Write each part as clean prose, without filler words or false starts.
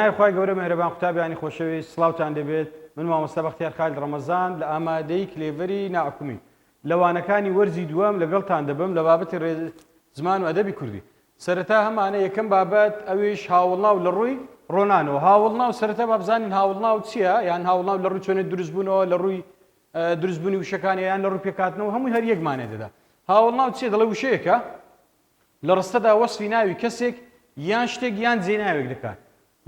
ناوی خوای گەورە مهرەبان قوتابیانی خۆشەویست سڵاوتان لێبێت من مامۆستا بەختیار خالد ڕەمەزان لە ئامادەی کلێڤەری ناحکومی لە وانەکانی وەرزی دووەم لەگەڵتان دەبم لە بابەتی ڕێ زمان و ئەدەبی کوردی سەرەتا هەمانە یەکەم بابەت ئەویش هاوڵناو لە ڕووی ڕۆنانەوە هاوڵناو سەرەتا با بزانین هاوڵناو چییە یان هاوڵناو لە ڕووی چۆنێ دروستبوونەوە لە ڕووی دروستبوونی وشەکان یان لە ڕووی پێکهاتنەوە هەمووی هەر یەک مانای دەدا هاوڵناو چییە دەڵێ وشەیەکە لە ڕستەدا وەسفی ناوی کەسێک یان شتێک یان جێناوێک دەکات.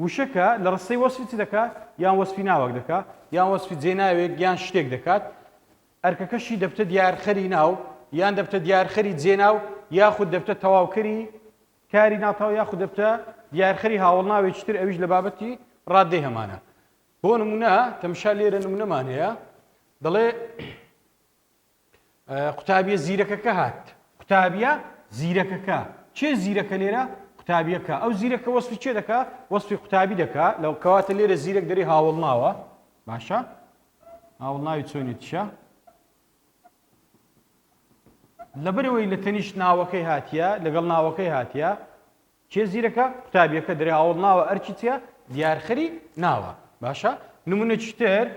وشەکە لە ڕستەی وەسفی چ دەکات؟ یان وەسفی ناوەک دەکات، یان وەسفی جێناوێک یان شتێک دەکات. ئەرکەکەشی دەبتە دیارخەری ناو، یان دەبتە دیارخەری جێناو، یاخود دەبتە تەواوکەری کاری ناتەواو، یاخود دەبتە دیارخەری هاوەڵناوێکی تر ئەویش لە بابەتی ڕاددەی هەمانە. بۆ نموونە تەمشا لێرە نموونەمان هەیە دەڵێ قوتابیە زیرەکەکە هات قوتابیە زیرەکەکە کێ زیرەکە لێرە قوتابیەکە ئەو زیرەکە وەسفی کێ دەکا وەسفی قوتابی دەکا لەو کەواتە لێرە زیرەک دەری هاوڵ ناوە باشە هاوڵ ناوی چۆنی چیە لەبەرەوەی لە تەنیشت ناوەکەی هاتیە لەگەڵ ناوەکەی هاتیە کێ زیرەکە؟ قوتابیەکە دەرێ هاوەڵ ناوە ئەرکی چیە؟ دیارخەری ناوە باشە نمونەکی تر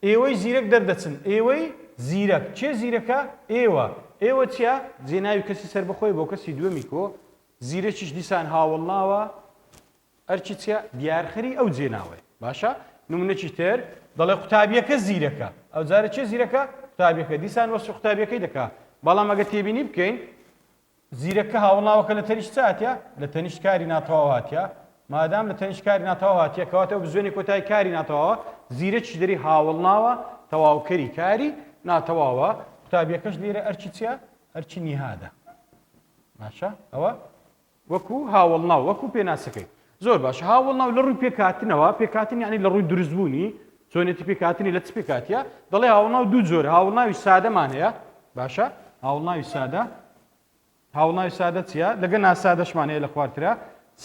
ئێوەی زیرەک دەردەچن ئێوەی زیرەک کێ زیرەکە؟ ئێوە ئێوە چیە؟ جێناوی کەسی سەربەخۆی بۆ کەسی دووەمی کۆ زیرەکیش دیسان هاوەڵ ناوە ئەرکی چیە؟ دیارخەری ئەو جێناوەیە باشە نمونەکی تر دەڵێ قوتابیەکە زیرەکە ئەو جارە کێ زیرەکە؟ قوتابیەکە دیسان وەسفی قوتابیەکەی دەکا بەڵام ئەگەر تێبینی بکەین زیرەکە هاوەڵناوەکە لە تەنیشت چ هاتیە؟ لە تەنیشت کاری ناتەواو هاتیە. مادام لە تەنیشت کاری ناتەواو هاتیە، کەواتە ئەو بزوێنی کۆتایی کاری ناتەواوە، زیرەکیش دەری هاوەڵناوە، تەواوکەری کاری ناتەواوە. قوتابیەکەش لێرە ئەرکی چیە؟ ئەرکی نیهادە. باشە ئەوە وەکو هاوەڵناو وەکو پێناسەکەی. زۆر باش هاوەڵناو لە ڕووی پێکهاتنەوە، پێکهاتن یعنی لە ڕووی دروستبوونی، چۆنێتی پێکهاتنی لە چ پێکهاتیە؟ دەڵێ هاوەڵناو دوو جۆرە، هاوەڵناوی سادەمان هەیە، باشە هاوەڵناوی سادە، هاوەڵناوی سادە چییە؟ لەگە ناسادەشمان هەیە لە خوارترە.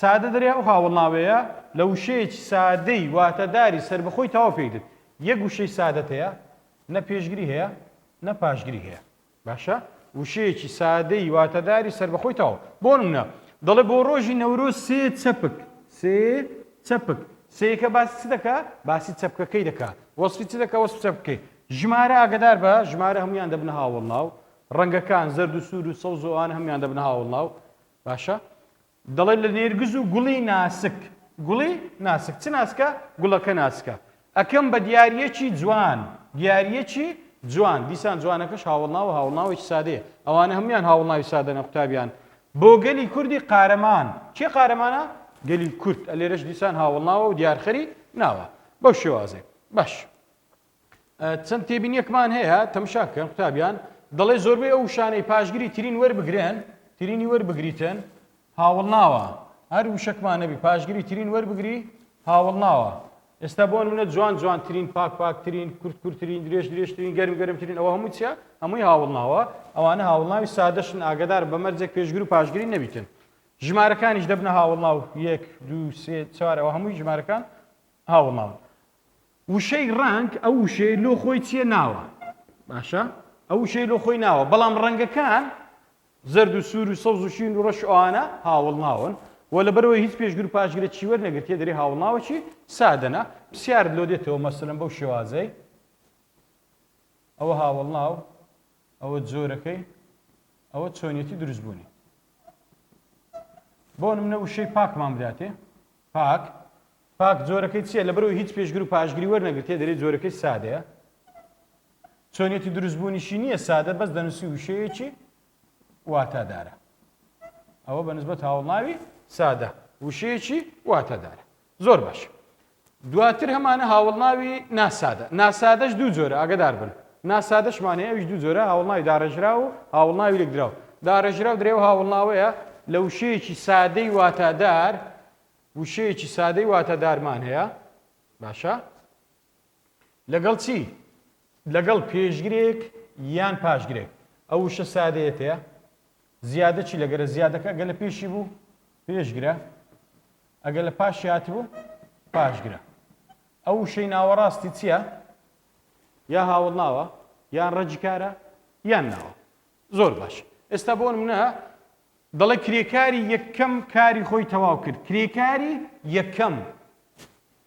سادە دەرێ ئەو هاوەڵناوەیە لە وشەیەکی سادەی واتاداری سەربەخۆی تەواو پێک دێت. یەک وشەی سادەت هەیە، نە پێشگری هەیە، نە پاشگری هەیە. باشە وشەیەکی سادەی واتاداری سەربەخۆی تەواو. بۆ نمونە دەڵێ بۆ ڕۆژی نەورۆز سێ چەپک، سێ چەپک، سێیەکە باسی چ دەکا؟ باسی چەپکەکەی دەکا. وەسفی چ دەکا؟ وەسفی چەپکەکەی. ژمارە ئاگەدار بە، ژمارە هەموویان دەبنە هاوەڵناو. ڕەنگەکان زەرد و سوور و سەوز و ئەوانە هەموویان دەبنە هاوەڵناو. باشە دەڵێ لە نێرگز و گوڵی ناسک. گوڵی ناسک. چ ناسکە؟ گوڵەکە ناسکە. ئەکەم بە دیارییەکی جوان. دیارییەکی جوان. دیسان جوانەکەش هاوەڵناوە، هاوەڵناوێکی سادەیە. ئەوانە هەموویان هاوەڵناوی سادەنە قوتابیان. بۆ گەلی کوردی قارەمان. کێ قارەمانە؟ گەلی کورد. لێرەش دیسان هاوەڵناوە و دیارخەری ناوە. بەو شێوازەی. باش. چەند تێبینیەکمان هەیە تەمشا بکەن قوتابیان دەڵێ زۆربەی ئەو وشانەی پاشگری ترین وەربگرن ترینی وەربگریتن هاوڵناوە هەر وشەکمان نەبی پاشگری ترین وەربگری هاوڵناوە ئێستا بۆ نمونە جوان جوانترین پاک پاکترین کورت کورتترین درێژ درێژترین گەرم گەرمترین ئەوە هەموو چیە هەمووی هاوڵناوە ئەوانە هاوڵناوی سادەشن ئاگدار بە مەرجێک پێشگر و پاشگری نەبیتن ژمارەکانیش دەبنە هاوڵناو یەک دوو سێ چوار ئەوە هەمووی ژمارەکان هاوڵناون وشەی ڕەنگ ئەو وشەیە لۆ خۆی چییە ناوە باشە ئەو وشەی لۆ خۆی ناوە بەڵام ڕەنگەکان زەرد و سوور و سەوز و شین و ڕەش ئەوانە هاوڵناون و لەبەرەوەی هیچ پێشگر و پاشگرە چی وەرنەگرتیە دەرێ هاوڵناوەکی سادەنە پرسیارت لۆ دێتەوە مەسەلەن بەو شێوازەی ئەوە هاوڵناو ئەوە جۆرەکەی ئەوە چۆنیەتی دروستبوونی بۆ نمونە وشەی پاکمان بداتێ پاک پاک جۆرەکەی چییە؟ لەبەرئەوەی هیچ پێشگر و پاشگری وەرنەگرتیە دەرێ جۆرەکەی سادەیە. چۆنیەتی دروستبوونیشی نییە سادە بەس دەنووسی وشەیەکی واتادارە. ئەوە بە نسبەت هاوڵناوی سادە وشەیەکی واتادارە. زۆر باش. دواتر هەمانە هاوڵناوی ناسادە. ناسادەش دوو جۆرە ئاگدار بن. ناسادەشمان هەیە ئەویش دوو جۆرە هاوڵناوی داڕێژراو و هاوڵناوی لێکدراو. داڕێژراو درێ و هاوڵناوەیە لە وشەیەکی سادەی واتادار وشەیەکی سادەی واتادارمان هەیە باشە لەگەڵ چی لەگەڵ پێشگرێک یان پاشگرێک ئەو وشە سادەیەت هەیە زیادە چی لەگەرە زیادەکە ئەگەر لە پێشی بوو پێشگرە ئەگەر لە پاشی هاتبوو پاشگرە ئەو وشەی ناوەڕاستی چییە یا هاوڵناوە یان ڕەجیکارە یان ناوە زۆر باش ئێستا بۆ نمونە دەڵێ کرێکاری یەکەم کاری خۆی تەواو کرد کرێکاری یەکەم.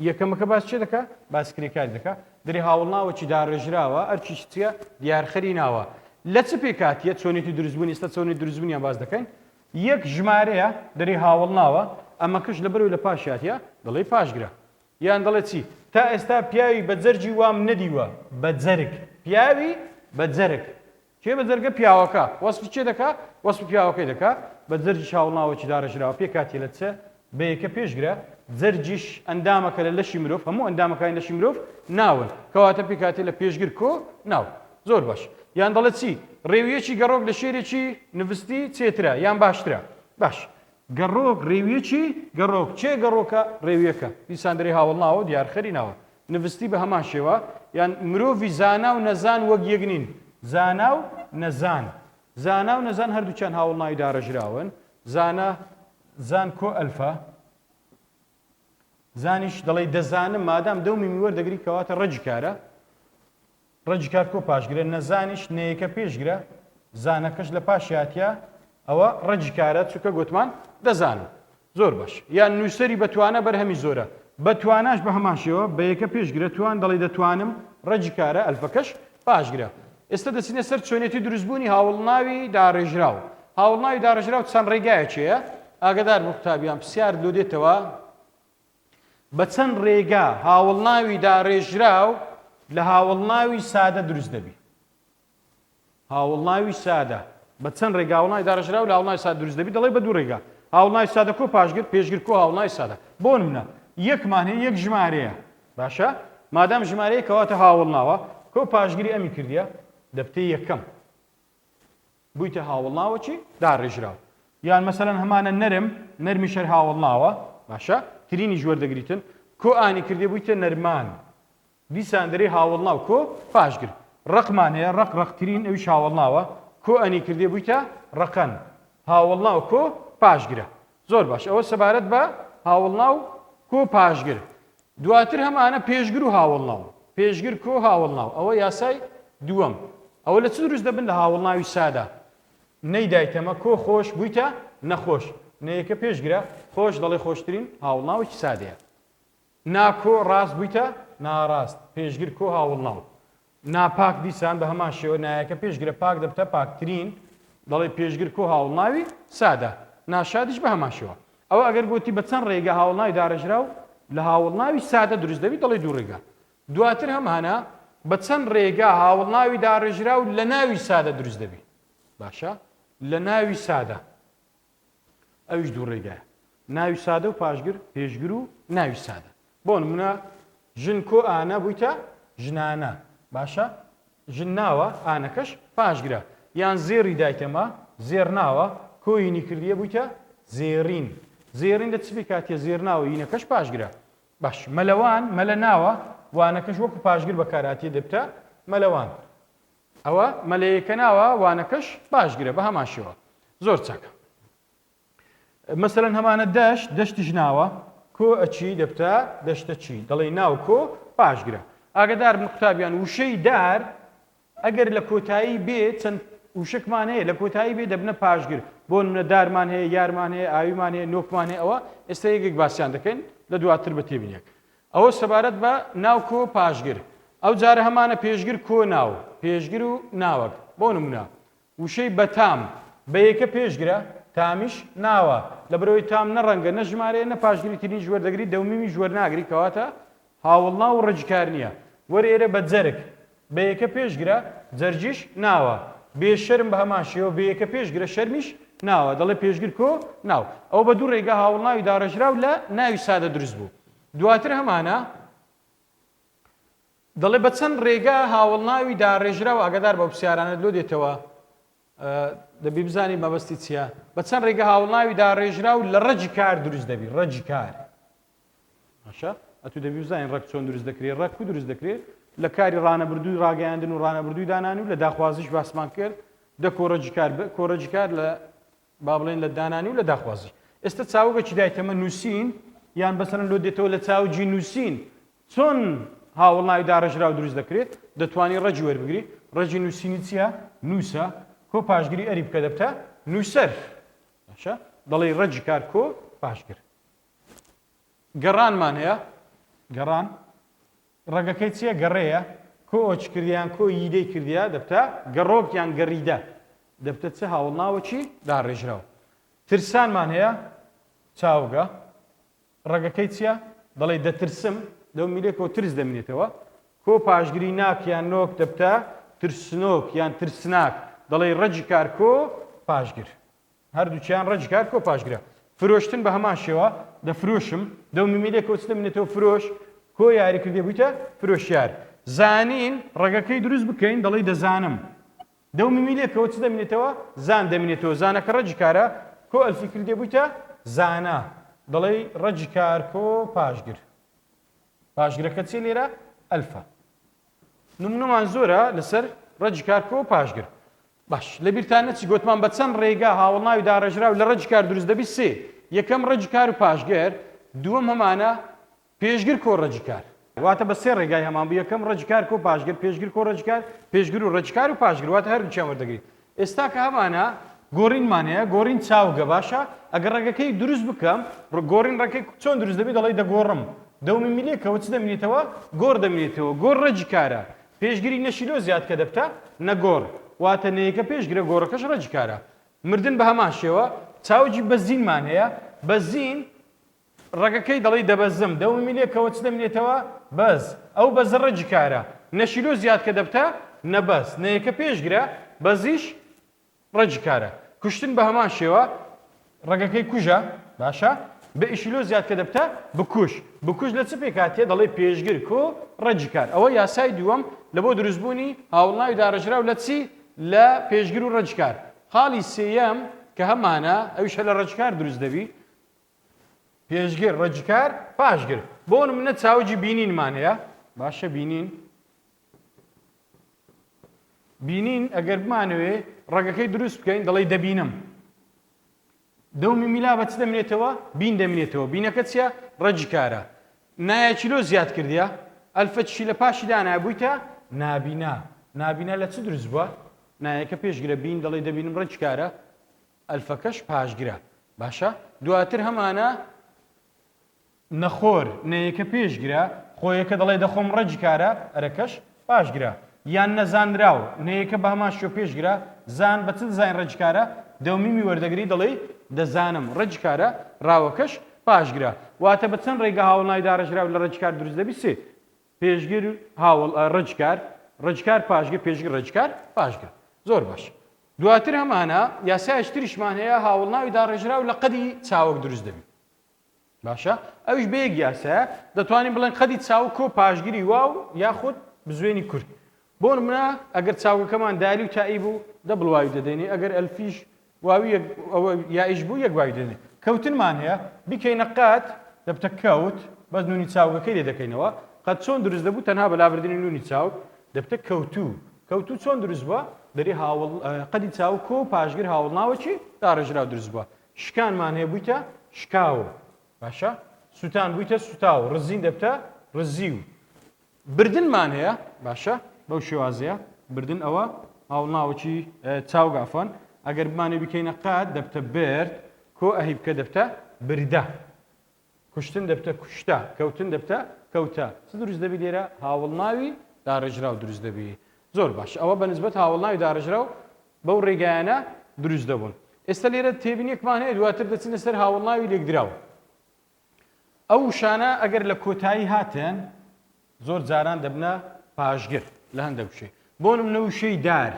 یەکەمەکە باس چێ دەکا؟ باس کرێکاری دەکا. دەرێ هاوڵناوەکی داڕێژراوە، ئەرکیش چییە؟ دیارخەری ناوە. لە چ پێکهاتیە؟ چۆنێتی دروستبوونی، ئێستا چۆنێتی دروستبوونیان باس دەکەین. یەک ژمارەیە، دەرێ هاوڵناوە، ئەمەکەش لەبەرەوەی لە پاش هاتیە، دەڵێی پاشگرە. یان دەڵێ چی؟ تا ئێستا پیاوی بە جەرگی وام نەدیوە، بە جەرگ. پیاوی بە جەرگ. کێ بە جەرگە؟ پیاوەکە. وەسفی کێ دەکا؟ وەسفی پیاوەکەی دەکا. بە جەرگیش هاوڵناوەکی داڕێژراوە، پێکهاتیە لە چ؟ بە یەکە پێشگرە. جەرگیش ئەندامەکە لە لەشی مرۆڤ، هەموو ئەندامەکانی لەشی مرۆڤ ناون. کەواتە پێکهاتیە لە پێشگر کۆ ناو. زۆر باش. یان دەڵێ چی؟ ڕێوییەکی گەڕۆک لە شێرێکی نڤستی چێترە یان باشترە. باش. گەڕۆک، ڕێوییەکی گەڕۆک. کێ گەڕۆکە؟ ڕێوییەکە. دیسان دەرێ هاوەڵناوە و دیارخەری ناوە. نڤستی بە هەمان شێوە. یان مرۆڤی زانا و نەزان وەک یەک نین. زانا و نەزان. زانا و نەزان هەردووکیان هاوەڵناوی داڕێژراون. زانا، زان کۆ ئەلفە. زانیش دەڵێی دەزانم، مادام دە و میمی وەردەگری کەواتە ڕەگی کارە. ڕەگی کار کۆ پاشگرە، نەزانیش نەیەکە پێشگرە، زانەکەش لە پاشی هاتیە، ئەوە ڕەگی کارە چونکە گۆتمان دەزانم. زۆر باش. یان نووسەری بەتوانا بەرهەمی زۆرە. بەتواناش بە هەمان شێوە، بە یەکە پێشگرە، توان دەڵێی دەتوانم، ڕەگی کارە، ئەلفەکەش پاشگرە. ئێستا دەچینە سەر چۆنێتی دروستبوونی هاوەڵناوی داڕێژراو. هاوەڵناوی داڕێژراو چەند ڕێگایەکی هەیە. ئاگادار بن قوتابیان پرسیارت لۆ دێتەوە. بە چەند ڕێگا هاوەڵناوی داڕێژراو لە هاوەڵناوی سادە دروست دەبی؟ هاوەڵناوی سادە بە چەند ڕێگا هاوەڵناوی داڕێژراو لە هاوەڵناوی سادە دروست دەبی؟ دەڵێ بە دوو ڕێگا، هاوەڵناوی سادە کۆ پاشگر، پێشگر کۆ هاوەڵناوی سادە. بۆ نمونە یەکمان هەیە یەک ژمارەیە، باشە مادام ژمارەیە کەواتە هاوەڵناوە، کۆ پاشگری ئەمی کردیە دەبتە یەکەم. بوویتە هاوەڵناوەکی داڕێژراو. یان مەسەلەن هەمانە نەرم، نەرمیش هەر هاوەڵناوە، باشە، ترینیش وەردەگریتن، کۆ ئانی کردێ بوویتە نەرمان. دیسان دەرێی هاوەڵناو کۆ پاشگر. ڕەقمان هەیە، ڕەق ڕەقترین، ئەویش هاوەڵناوە، کۆ ئەنی کردێ بوویتە ڕەقەن. هاوەڵناو کۆ پاشگرە. زۆر باش ئەوە سەبارەت بە هاوەڵناو کۆ پاشگر. دواتر هەمانە پێشگر و هاوەڵناو. پێشگر کۆ هاوەڵناو. ئەوە یاسای دووەم. ئەوە لە چ دروست دەبن؟ لە هاوەڵناوی سادە. نەیدایتەمە کۆ خۆش بوویتە نەخۆش. نەیەکە پێشگرە، خۆش دەڵێ خۆشترین هاوەڵناوێکی سادەیە. نا کۆ ڕاست بوویتە ناڕاست. پێشگر کۆ هاوەڵناو. ناپاک دیسان بە هەمان شێوە نایەکە پێشگرە پاک دەبتە پاکترین دەڵێ پێشگر کۆ هاوڵناوی سادە ناشادیش بە هەمان شێوە ئەوە ئەگەر گۆتی بە چەند ڕێگە هاوڵناوی داڕێژراو لە هاوڵناوی سادە دروست دەبی دەڵێ دوو ڕێگا دواتر هەمانە بە چەند ڕێگا هاوڵناوی داڕێژراو لە ناوی سادە دروست دەبی باشە لە ناوی سادە ئەویش دوو ڕێگایە ناوی سادە و پاشگر پێشگر و ناوی سادە بۆ نمونە ژن کۆ ئانە بوویتە ژنانە باشە ژن ناوە ئانەکەش پاشگرە یان زێڕی دایتەمە زێڕ ناوە کۆینی کردیە بوویتە زێڕین زێڕین لە چ پێکاتیە زێر ناوە یینەکەش پاشگرە باش مەلەوان مەلە ناوە وانەکەش وەکو پاشگر بەکاراتیە دەبتە مەلەوان ئەوە مەلەیەکە ناوە وانەکەش پاشگرە بە هەمان شێوە زۆر چاکە مەسەلەن هەمانە دەشت دەشتیش ناوە کۆ ئەچی دەبتە دەشتە چی دەڵێی ناو کۆ پاشگرە ئاگدار بن قوتابیان وشەی دار ئەگەر لە کۆتایی بێ چەند وشکمان هەیە لە کۆتایی بێ دەبنە پاشگر بۆ نمونە دارمان هەیە یارمان هەیە ئاویمان هەیە نۆکمان هەیە ئەوە ئێستا یەکێک باسییان دەکەین لە دواتر بە تێبینێک ئەوە سەبارەت بە ناو کۆ پاشگر ئەو جارە هەمانە پێشگر کۆ ناو پێشگر و ناوەک بۆ نمونە وشەی بەتام، بە یەکە پێشگرە، تامیش ناوە. لەبەرئەوەی تام نە ڕەنگە، نە ژمارەیە، نە پاشگری ترینیش وەردەگری، دەومیمیش وەرناگری، کەواتە هاوەڵناو و ڕەگیکار نییە. وەرە ئێرە بە جەرگ، بە یەکە پێشگرە، جەرگیش ناوە. بێ شەرم بە هەمان شێوە، بێ یەکە پێشگرە، شەرمیش ناوە. دەڵێ پێشگر کۆ ناو. ئەوە بە دوو ڕێگا هاوەڵناوی داڕێژراو لە ناوی سادە دروست بوو. دواتر هەمانە. دەڵێ بە چەند ڕێگا هاوەڵناوی داڕێژراو ئاگادار بە پرسیارانەت لۆ دێتەوە دەبی بزانی مەبەستی چییە بە چەند ڕێگە هاوڵناوی داڕێژراو لە ڕەگی کار دروست دەبی ڕەگی کار باشە ئەتو دەبی بزانین ڕەگ چۆن دروست دەکرێت ڕەگ کو دروست دەکرێت لە کاری ڕانەبردووی ڕاگەیاندن و ڕانەبردووی دانان و لە داخوازیش باسمان کرد دە کۆڕەگی کار کۆڕەگی کار لە با بڵێن لە دانانی و لە داخوازی. ئێستا چاوگەکی دایتەمە نووسین یان بەسەرەن لۆ دێتەوە لە چاوگی نووسین چۆن هاوەڵناوی داڕێژراو دروست دەکرێت دەتوانی ڕەگی وەربگری ڕەگی نووسینی چییە نووسە کۆ پاشگری ئەری بکە دەبتە نووسەر باشە دەڵێی ڕەگی کار کۆ پاشگر گەڕانمان هەیە. گەڕان ڕەگەکەی چییە؟ گەڕێیە. کۆ ئۆچ کردیە یان کۆ ییدەی کردیە دەبتە گەڕۆک یان گەڕیدە. دەبتە چ هاوەڵناوەکی داڕێژراو. ترسانمان هەیە چاوگە. ڕەگەکەی چییە؟ دەڵێی دەترسم، لەو میلێکەوە ترس دەمینێتەوە. کۆ پاشگری ناک یان نۆک دەبتە ترسنۆک یان ترسناک. دەڵێی ڕەگی کار کۆ پاشگر. هەردووکیان ڕەگی کار کۆ پاشگرە. فرۆشتن بە هەمان شێوە، دەفرۆشم، دەو میمیلێکەوە چ دەمینێتەوە فرۆش، کۆ یاری کردێ بوویتە فرۆشیار. زانین، ڕەگەکەی دروست بکەین دەڵێی دەزانم. دەو میمیلێکەوە چ دەمینێتەوە زان دەمینێتەوە، زانەکە ڕەگی کارە، کۆ ئەلفی کردێ بوویتە زانا. دەڵێی ڕەگی کار کۆ پاشگر. پاشگرەکە چیە لێرە؟ ئەلفە. نمونەمان زۆرە لەسەر ڕەگی کار کۆ پاشگر. باش لەبیرتان نەچی گۆتمان بە چەند ڕێگا هاوەڵناوی داڕێژراو لە ڕەگی کار دروست دەبی سێ یەکەم ڕەگی کار و پاشگر دووەم هەمانە پێشگر کۆ ڕەگی کار. واتە بە سێ ڕێگای هەمان بوو یەکەم ڕەگی کار کۆ پاشگر پێشگر کۆ ڕەگی کار پێشگر و ڕەگی کار و پاشگر واتە هەردووکیان وەردەگری ئێستا کە هەمانە گۆڕینمان هەیە گۆڕین چاوگە باشە ئەگەر ڕەگەکەی دروست بکەم گۆڕین ڕەگەکەی چۆن دروست دەبی دەڵێی دەگۆڕم دەومی میلێکەوە چ دەمینێتەوە گۆڕ دەمینێتەوە گۆڕ ڕەگی کارە پێشگری نەشی لۆ زیاد کە دەبتە نەگۆڕ واتە نەیەکە پێشگرە گۆڕەکەش ڕەگی کارە. مردن بە هەمان شێوە چاوگی بەزینمان هەیە بەزین ڕەگەکەی دەڵێی دەبەزم دەومی لێکەوە چ دەمینێتەوە بەز ئەو بەزە ڕەگی کارە نەشی لۆ زیاد کە دەبتە نەبەز نەیەکە پێشگرە بەزیش ڕەگی کارە. کوشتن بە هەمان شێوە ڕەگەکەی کوژە باشە بە ئیشی لۆ زیاد کە دەبتە بکوژ بکوژ لە چ پێکهاتیە دەڵێی پێشگر کۆ ڕەگی کار ئەوە یاسای دووەم لە بۆ دروستبوونی هاوڵناوی داڕێژراو لە چی لە پێشگر و ڕەگی کار خاڵی سێیەم کە هەمانە ئەویش هەر لە ڕەگی کار دروست دەبی پێشگر ڕەگی کار پاشگر بۆ نمونە چاوگی بینینمان هەیە باشە بینین بینین ئەگەر بمانەوێ ڕەگەکەی دروست بکەین دەڵێی دەبینم. دەومی میلا بە چ دەمێنێتەوە؟ بین دەمێنێتەوە. بینەکە چییە؟ ڕەگی کارە. نایەکی لۆ زیاد کردیە؟ ئەلفە چی لە پاشی دانایە بوویتە نابینا. نابینا لە چ دروست بووە؟ نایەکە پێشگرە بین دەڵێی دەبینم ڕەگی کارە. ئەلفەکەش پاشگرە. باشە دواتر هەمانە نەخۆر، نەیەکە پێشگرە، خۆیەکە دەڵێ دەخۆم ڕەگی کارە، ەرەکەش پاشگرە. یان نەزانراو، نەیەکە بە هەمان شێوە پێشگرە، زان بە چ دەزانین ڕەگی کارە، دەومیمی وەردەگری دەڵێی دەزانم، ڕەگی کارە، ڕاوەکەش پاشگرە. واتە بە چەند ڕێگا هاوەڵناوی داڕێژراو لە ڕەگی کار دروست دەبی؟ سێ. پێشگر هاوەڵ ڕەگی کار، ڕەگی کار پاشگر، پێشگر ڕەگی کار پاشگر. زۆر باش. دواتر هەمانە یاسایەکی تریشمان هەیە هاوەڵناوی داڕێژراو لە قەدی چاوگ دروست دەبی. باشە ئەویش بە یەک یاسایە دەتوانین بڵێن قەدی چاوگ کۆ پاشگری واو یاخود بزوێنی کورت بۆ نمونە ئەگەر چاوگەکەمان دالی و تائی بوو double واوی دەدەینێ ئەگەر ئەلفیش واوی یەک ئەوە یائیش بوو یەک واوی دەدەینێ کەوتنمان هەیە بیکەینە قەد دەبتە کەوت بەس نونی چاوگەکەی لێ دەکەینەوە قەد چۆن دروست دەبوو تەنها بە لابردنی نونی چاوگ دەبتە کەوتوو کەوتوو چۆن دروست بووە دەری هاوڵ قەدی چاوگ کۆ پاشگر هاوڵناوەکی داڕێژراو دروست بووە شکانمان هەیە بوویتە شکاو باشە سوتان بوویتە سوتاو ڕزین دەبتە ڕزیو بردنمان هەیە باشە بەو شێوازەیە بردن ئەوە هاوڵناوەکی چاوگ عەفوەن ئەگەر بمانێ بیکەینە قات دەبتە برد کۆ ئەهی بکە دەبتە بردە کوشتن دەبتە کوشتە، کەوتن دەبتە کەوتە. چ دروست دەبی لێرە؟ هاوەڵناوی داڕێژراو دروست دەبی. زۆر باش ئەوە بە نسبەت هاوەڵناوی داڕێژراو بەو ڕێگایانە دروست دەبوون. ئێستا لێرە تێبینیەکمان هەیە دواتر دەچینە سەر هاوەڵناوی لێکدراو. ئەو وشانە ئەگەر لە کۆتایی هاتن زۆر جاران دەبنە پاشگر لە هەندێک وشەی. بۆ نمونە وشەی دار.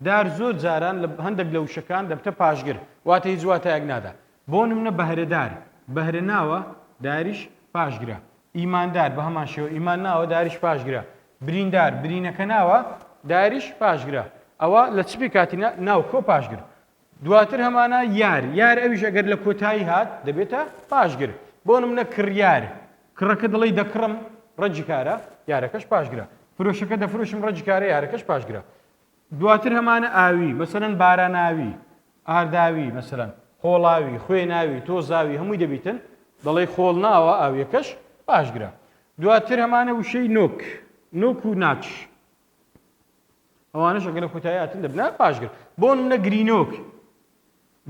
دار زۆر جاران لە هەندێک لە وشەکان دەبتە پاشگر، واتە هیچ واتایەک نادا. بۆ نمونە بەهرەدار، بەهرە ناوە، داریش پاشگرە. ئیماندار بە هەمان شێوە ئیمان ناوە، داریش پاشگرە. بریندار، برینەکە ناوە، داریش پاشگرە. ئەوە لە چ پێکهاتینە؟ ناو کۆ پاشگر. دواتر هەمانە یار، یار ئەویش ئەگەر لە کۆتایی هات دەبێتە پاشگر. بۆ نمونە کڕیار، کڕەکە دەڵێی دەکڕم ڕەگی کارە، یارەکەش پاشگرە. فرۆشەکە دەفرۆشم ڕەگی کارە، یارەکەش پاشگرە. دواتر هەمانە ئاوی، مەسەلەن باراناوی، ئارداوی، مەسەلەن خۆڵاوی، خوێناوی، تۆزاوی هەمووی دەبیتن، دەڵێی خۆڵ ناوە ئاویەکەش پاشگرە. دواتر هەمانە وشەی نۆک، نۆک و ناچ. ئەوانەش ئەگەر لە کۆتایی هاتن دەبنە پاشگر. بۆ نمونە گرینۆک،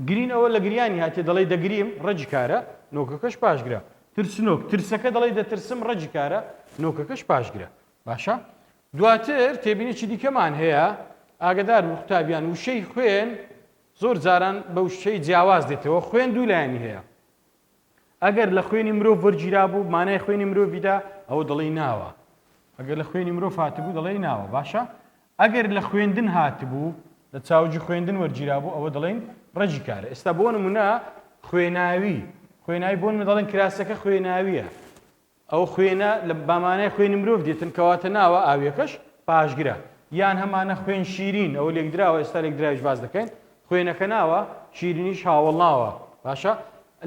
گرین ئەوە لە گریانی هاتیە دەڵێی دەگریم ڕەگی کارە، نۆکەکەش پاشگرە. ترسنۆک، ترسەکە دەڵێی دەترسم ڕەگی کارە، نۆکەکەش پاشگرە. باشە؟ دواتر تێبینیی دیکەمان هەیە، ئاگەدار بن قوتابیان وشەی خوێن زۆر جاران بە وشەی جیاواز دێتەوە، خوێن دوو لایەنی هەیە. ئەگەر لە خوێنی مرۆڤ وەرگیرابوو مانای خوێنی مرۆڤی دا ئەوە دەڵێی ناوە. ئەگەر لە خوێنی مرۆڤ هاتبوو دەڵێی ناوە. باشە؟ ئەگەر لە خوێندن هاتبوو، لە چاوگی خوێندن وەرگیرابوو، ئەوە دەڵێین ڕەگی کارە. ئێستا بۆ نموونە خوێناوی، خوێناوی بۆ نموونە دەڵێن کراسەکە خوێناوییە. ئەو خوێنە لە بە مانای خوێنی مرۆڤ دێتن کەواتە ناوە ئاوییەکەش پاشگرە. یان هەمانە خوێن شیرین، ئەوە لێکدراوە، ئێستا لێکدراویش باس دەکەین. خوێنەکە ناوە، شیرینیش هاوەڵناوە. باشە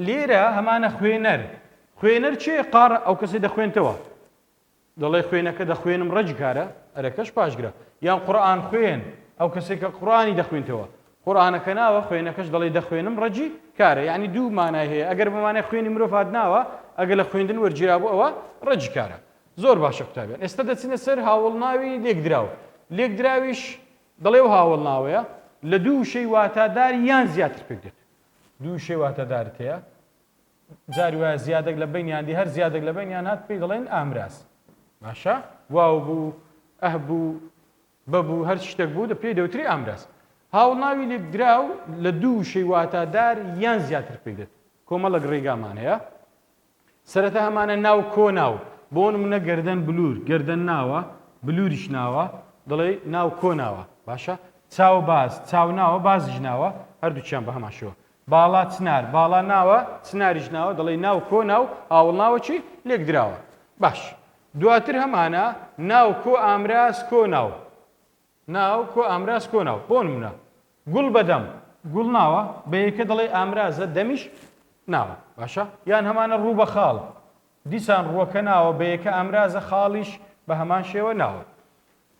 لێرە هەمانە خوێنەر. خوێنەر کێیە؟ قاڕ ئەو کەسەی دەخوێنتەوە. دەڵێ خوێنەکە دەخوێنم ڕەگی کارە ئەرەکەش پاشگرە یان قورئان خوێن ئەو کەسێک کە قورئانی دەخوێنتەوە قورئانەکە ناوە خوێنەکەش دەڵێ دەخوێنم ڕەگی کارە یعنی دوو مانای هەیە ئەگەر بە مانای خوێنی مرۆڤ هات ناوە ئەگەر لە خوێندن وەرگیرابوو ئەوە ڕەگی کارە زۆر باشە قوتابیان ئێستا دەچینە سەر هاوڵناوی لێکدراو لێکدراویش دەڵێ و هاوڵناوەیە لە دوو وشەی واتادار یان زیاتر پێک دێت دوو وشەی واتادارت هەیە جاری وایە زیادەک لە بەینیان دی هەر زیادەک لە بەینیان هات پێی دەڵێن ئامراز باشە واو بوو ئه بوو بە بوو هەر شتێک بوو دە پێی دەوتری ئامراز هاوڵناوی لێکدراو لە دوو وشەی واتادار یان زیاتر پێک دێت کۆمەڵێک ڕێگامان هەیە سەرەتا هەمانە ناو کۆ ناو بۆ نمونە گەردەن بلور گەردەن ناوە بلوریش ناوە دەڵێ ناو کۆ ناوە باشە چاو باز چاو ناوە بازیش ناوە هەردووکیان بە هەمان شێوە باڵا چنار، باڵا ناوە، چناریش ناوە، دەڵێی ناو کۆ ناو، هاوەڵناوە چی؟ لێکدراوە. باش. دواتر هەمانە، ناو کۆ ئامراز کۆ ناو. ناو کۆ ئامراز کۆ ناو. بۆ نموونە، گوڵ بە دەم. گوڵ ناوە، بە یەکە دەڵێی ئامرازە، دەمیش ناوە. باشە؟ یان هەمانە ڕوو بە خاڵ. دیسان ڕووەکە ناوە، بە یەکە ئامرازە، خاڵیش بە هەمان شێوە ناوە.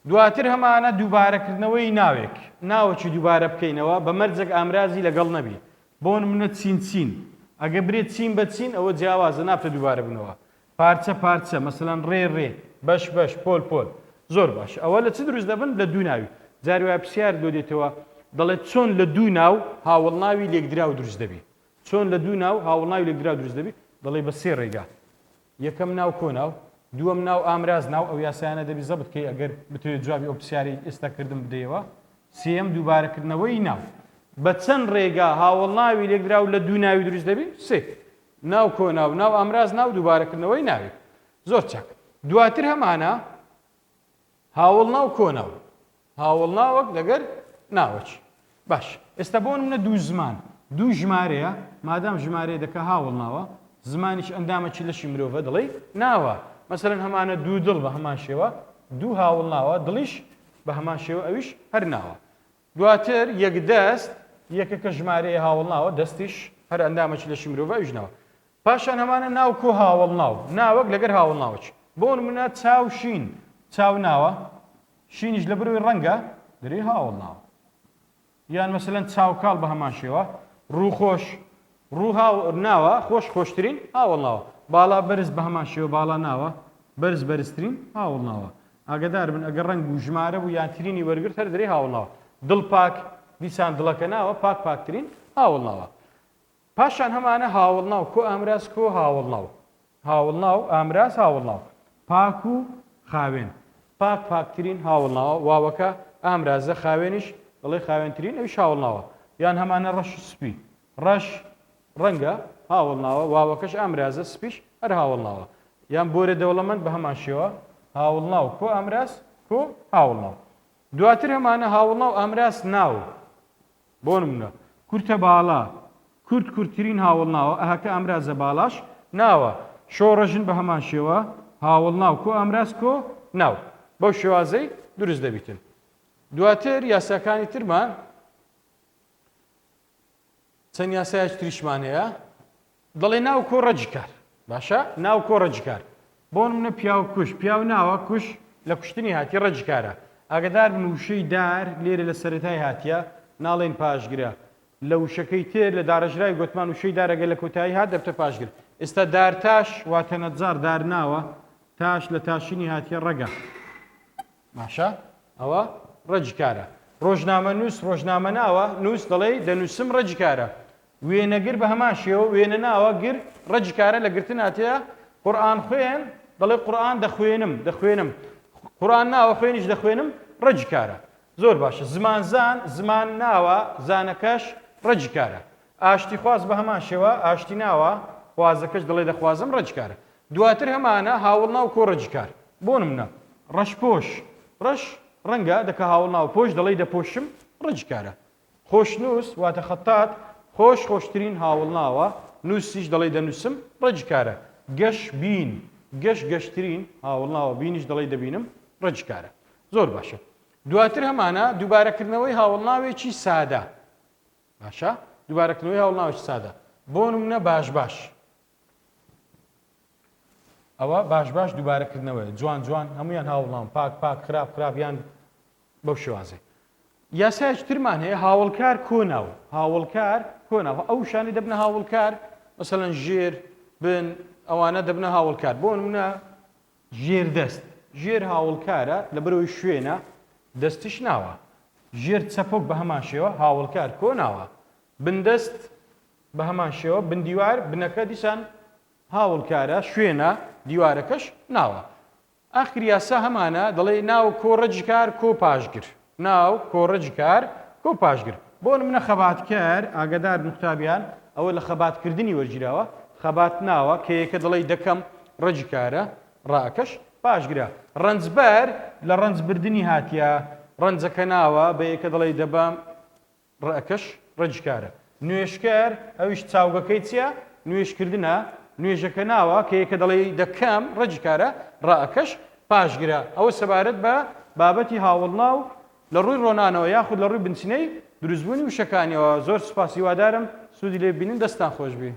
دواتر هەمانە دووبارەکردنەوەی ناوێک، ناوەکی دووبارە بکەینەوە بە مەرجێک ئامرازی لەگەڵ نەبی، بۆ نمونە چین چین، ئەگەر برێ چین بە چین ئەوە جیاوازە نابتە دووبارە بوونەوە، پارچە پارچە، مەسەلەن ڕێ ڕێ، بەش بەش، پۆل پۆل. زۆر باش ئەوە لە چ دروست دەبن؟ لە دوو ناوی. جاری وایە پرسیارت لۆ دێتەوە دەڵێت چۆن لە دوو ناو هاوەڵناوی لێکدراو دروست دەبی؟ چۆن لە دوو ناو هاوەڵناوی لێکدراو دروست دەبی؟ دەڵێی بە سێ ڕێگا. یەکەم ناو کۆناو، دووەم ناو ئامراز ناو، ئەو یاسایانە دەبی زەبت کەی ئەگەر بتەوێت جوابی ئەو پرسیارەی ئێستا کردم بدەیەوە. سێیەم دووبارەکردنەوەی ناو. بە چەند ڕێگا هاوەڵناوی لێکدراو لە دوو ناوی دروست دەبی؟ سێ. ناو کۆناو، ناو ئامراز ناو، دووبارەکردنەوەی ناوێک. زۆر چاک. دواتر هەمانە هاوەڵناو کۆناو. هاوەڵناوەک لەگەر ناوەکی. باش ئێستا بۆ نمونە دوو زمان دوو ژمارەیە مادام ژمارەیە دەکا هاوەڵناوە زمانیش ئەندامەکی لەشی مرۆڤە دەڵێی ناوە مەسەلەن هەمانە دوو دڵ بە هەمان شێوە دوو هاوەڵناوە دڵیش بە هەمان شێوە ئەویش هەر ناوە دواتر یەک دەست یەکەکە ژمارەیە هاوەڵناوە دەستیش هەر ئەندامەکی لەشی مرۆڤە ئەویش ناوە پاشان هەمانە ناو کۆ هاوەڵناو، ناوەک لەگەر هاوەڵناوەکی. بۆ نموونە چاو شین، چاو ناوە، شینیش لەبەرئەوەی ڕەنگە، دەرێی هاوەڵناوە. یان مەسەلەن چاو کاڵ بە هەمان شێوە، ڕوو خۆش، ڕوو هاو ناوە، خۆش خۆشترین هاوەڵناوە. باڵا بەرز بە هەمان شێوە باڵا ناوە، بەرز بەرزترین هاوەڵناوە. ئاگەدار بن ئەگەر ڕەنگ بوو، ژمارە بوو یان ترینی وەرگرت هەر دەرێی هاوەڵناوە. دڵ پاک، دیسان دڵەکە ناوە، پاک پاکترین هاوەڵناوە. پاشان هەمانە هاوەڵناو کۆ ئامراز کۆ هاوەڵناو هاوەڵناو ئامراز هاوەڵناو پاک و خاوێن پاک پاکترین هاوەڵناوە واوەکە ئامرازە خاوێنیش دەڵێ خاوێنترین ئەویش هاوەڵناوە یان هەمانە ڕەش و سپی ڕەش ڕەنگە هاوەڵناوە واوەکەش ئامرازە سپیش هەر هاوەڵناوە یان بۆرە دەوڵەمەند بە هەمان شێوە هاوەڵناو کۆ ئامراز کۆ هاوەڵناو دواتر هەمانە هاوەڵناو ئامراز ناو بۆ نمونە، کورتە باڵا، کورت کورتترین هاوەڵناوە، ئەهەکە ئامرازە باڵاش ناوە، شۆڕەژن بە هەمان شێوە، هاوەڵناو کۆ ئامراز کۆ ناو. بەو شێوازەی دروست دەبیتن. دواتر یاساکانی ترمان چەند یاسایەکی تریشمان هەیە. دەڵێ ناو کۆ ڕەگی کار. باشە ناو کۆ ڕەگی کار. بۆ نمونە پیاو کوژ، پیاو ناوە، کوژ لە کوشتنی هاتیە ڕەگی کارە. ئاگەدار بن وشەی دار لێرە لە سەرەتای هاتیە ناڵێین پاشگرە. لە وشەکەی تر لە داڕێژراوی گۆتمان وشەی دار ئەگەر لە کۆتایی هات دەبتە پاشگر. ئێستا دارتاش واتە نەجاڕ دار ناوە، تاش لە تاشینی هاتیە ڕەگە. باشە ئەوە ڕەگی کارە. ڕۆژنامەنووس ڕۆژنامە ناوە، نووس دەڵێی دەنووسم ڕەگی کارە. وێنەگر بە هەمان شێوە وێنە ناوە گر ڕەگی کارە لە گرتن هاتیە قورئان خوێن دەڵێ قورئان دەخوێنم دەخوێنم قورئان ناوە خوێنیش دەخوێنم ڕەگی کارە زۆر باشە زمانزان زمان ناوە زانەکەش ڕەگی کارە ئاشتیخواز بە هەمان شێوە ئاشتی ناوە خوازەکەش دەڵێ دەخوازم ڕەگی کارە دواتر هەمانە هاوڵناو کۆ ڕەگی کار بۆ نمونە ڕەشپۆش ڕەش ڕەنگە دەکە هاوڵناو پۆش دەڵێی دەپۆشم ڕەگی کارە خۆشنووس واتە خەتات، خۆش خۆشترین هاوڵناوە، نووسیش دەڵێی دەنووسم، ڕەگی کارە. گەش بین، گەش گەشترین هاوڵناوە، بینیش دەڵێی دەبینم، ڕەگی کارە. زۆر باشە. دواتر هەمانە دووبارەکردنەوەی هاوڵناوێکی سادە. باشە؟ دووبارەکردنەوەی هاوڵناوێکی سادە. بۆ نمونە باش باش. ئەوە باش باش دووبارەکردنەوەیە. جوان جوان هەموویان هاوڵناون. پاک پاک، خراپ خراپ یان بەو شێوازەی. یاسایەکی ترمان هەیە هاوڵکار کۆناو هاوڵکار کۆناو ئەو وشانەی دەبنە هاوڵکار مەسەلەن ژێر بن ئەوانە دەبنە هاوڵکار بۆ نمونە ژێر دەست ژێر هاوڵکارە لەبەرەوەی شوێنە دەستیش ناوە ژێر چەپۆک بە هەمان شێوە هاوڵکار کۆناوە بندەست بە هەمان شێوە بندیوار بنەکە دیسان هاوڵکارە شوێنە دیوارەکەش ناوە ئاخر یاسا هەمانە دەڵێ ناو کۆ ڕەگی کار کۆ پاشگر ناو کۆ ڕەگی کار کۆ پاشگر بۆ نمونە خەباتکەر ئاگادار بن قوتابیان ئەوە لە خەبات کردنی وەرگیراوە خەبات ناوە کە یەکە دەڵێی دەکەم ڕەگی کارە ڕاکەش پاشگرە ڕەنجبەر لە ڕەنج بردنی هاتیە ڕەنجەکە ناوە بە یەکە دەڵێی دەبەم ڕئەکەش ڕێجکارە. نوێژکەر، ئەویش چاوگەکەی چیە؟ نوێژکردنە، نوێژەکە ناوە، کە یەکە دەڵێی دەکەم، ڕێجکارە، ڕئەکەش پاشگرە. ئەوە سەبارەت بە بابەتی هاوەڵناو لە ڕووی ڕۆنانەوە یاخود لە ڕووی بنچینەی دروستبوونی وشەکانیەوە. زۆر سوپاس هیوادارم سوودی لێ ببینن دەستتان خۆشبی.